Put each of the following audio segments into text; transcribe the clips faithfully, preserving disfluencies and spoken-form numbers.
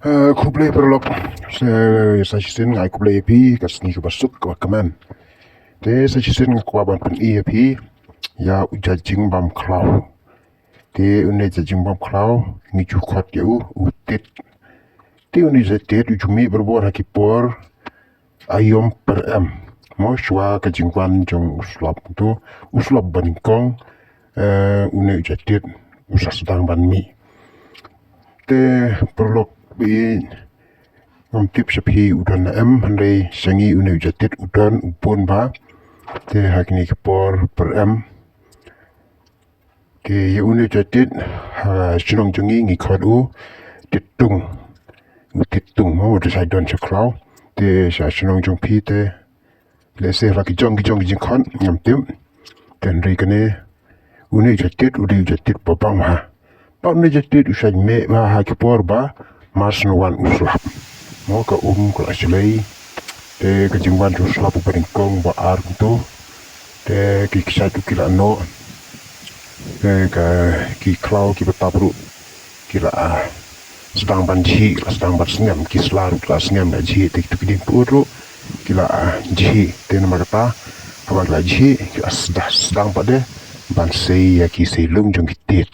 Eh, khublei paralok. Sa, sa shisien nga ai khublei ïa phi ka sngi kaba suk kaba kmen. Te sa shisien nga kwah ban pyni ïa phi ïa u jait jingbam khlaw. Te une u jait jingbam khlaw ngi ju khot ïa u u tit. Te une u jait tit u ju mih barabor ha ki por aïom pyrem. Mo, shuwa ka jingwan jong u slap, to u slap banyngkong, eh, une u jait tit u sa sdang ban mih. Te paralok, ngam tip sha phi u don ne em, hynrei sha ngi une u jait tit u don, u bun bha. Te ha kine ki por pyrem, te ïa une u jait tit ha shnong jong ngi ngi khot u tit tung. U tit tung, mo, u te sa don sha khlaw. Te sha shnong jong phi te lehse la ki jong ki jong ki jingkhot ngam tip. Te hynrei kane une u jait tit u dei u jait tit ba bang bha. Ba une u jait tit u shait mih bha ha ki por ba mar shu wan u slap. Mo, ka um ka la shlei. Te ka jingwan jong u slap u banyngkong ba ar kumto. Te ki kshaid u ki la noh. Te ka, ki khlaw ki ba tap ruh ki la, ah, sdang ban jhieh, ki la sdang ban sngem, ki sla ruh ki la sngem la jhieh, te kitu ki dieng pyut ruh ki la, ah, jhieh. Te namar kata haba ki la jhieh ki la sda-, sdang pat de ban sei ïa ki seilung jong ki tit.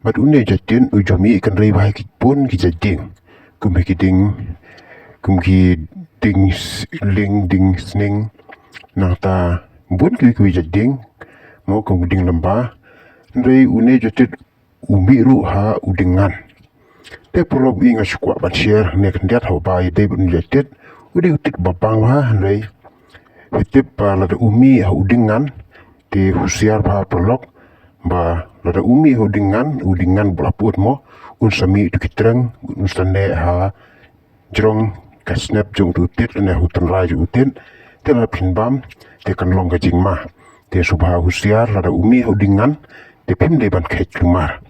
Bad une u jait tit u ju mih kynrei bha ha ki bun ki jait dieng. Kum ha ki dieng, kum ki dieng s-, lieng, dieng sning. Nangta bun ki, ki jait dieng, mo, kum ki dieng lyngba. Hynrei une u jait tit u mih ruh ha u dieng ngan. Te paralok, nga shu kwah ban share ne khyndiat haba ïadei bad une u jait tit. U dei u tit ba bang bha, hynrei phi tip ba lada u mih ha u dieng ngan te husiar bha paralok, ba lada u mih ha u dieng ngan, u dieng ngan ba la pyut, mo, un sa mih tu ki treng, un sa neh ha jrong ka snep jong u tit ne ha u tynrai jong u tit. Te lada phin bam te kan long ka jingma. Te sngewbha husiar, lada u mih ha u dieng ngan te phim dei ban kheit kulmar.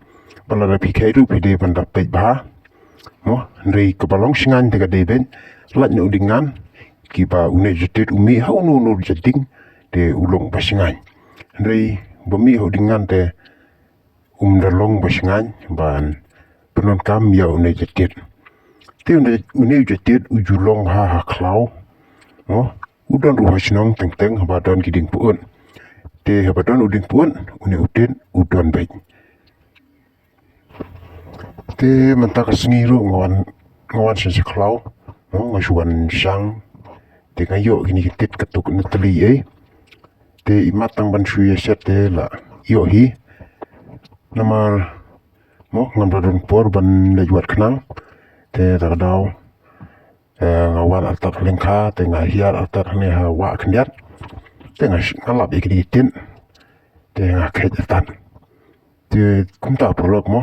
Ba lada phi kheit ruh phi dei ban da peit bha. Mo, hynrei kaba long shngaiñ te ka dei ban lait na u dieng ngan, kiba une u jait tit u mih ha uno uno u jait dieng te u long ba shngaiñ. Hynrei ba mih ha u dieng ngan te um da long ba shngaiñ ban pyndonkam ïa une u jait tit. Te une, une u jait tit u ju long ha, ha khlaw. Mo, u don ruh ha shnong teng teng haba don ki dieng pyut. Te haba don u dieng pyut, une u tit u don beit. Te mynta ka sngi ruh nga wan, nga wan sha khlaw. Mo, nga shu wan shang. Te nga ïoh kine ki tit katto katne tylli ei. Te imat tang ban shu ïa shet te la ïoh hi. Namar, mo, ngam da don por ban leit wad khnang. Te da ka daw, eh, nga wan artat lyngkha, te nga hiar artat hangne ha wah khyndiat. Te nga sh-, nga lap ïa kine ki tit. Te nga kheit artat. Te kumta paralok, mo,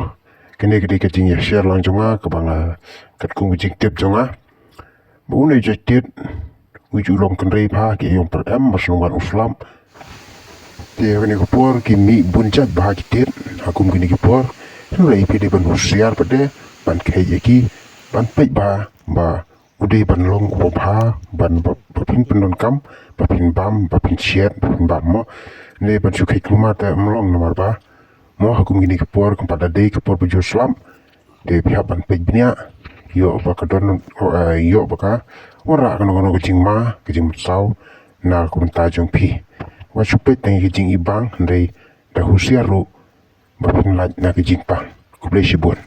kane ka dei ka jingïa share lang jong nga, kaba nga, katkum ka jingtip jong nga. Ba une u jait tit u ju long kynrei bha ha ki aïom pyrem, ba shu wan u slap. Te kane ka por ki mih bun jait bha ki tit ha kum kine ki por. Hynrei phi dei ban husiar pat de ban kheit ïa ki, ban peit bha ba u dei ban long uba bha, ban ba, ba phin pyndonkam, ba phin bam, ba phin shet, ba phin bam, mo. Ne ban shu kheit kulmar te ym long namar ba, mo, ha kum kine ki por, kumba da dei ki por ba ju slap. Te phi hap ban peit bniah, ïoh ba ka don, eh, ïoh ba ka wanrah kano kano ka jingma, ka jingmynsaw na ka bynta jong phi. Wat shu peit tang ïa ka jingibang, hynrei da husiar ruh ba phin lait na ka jingpang. Khublei shibun.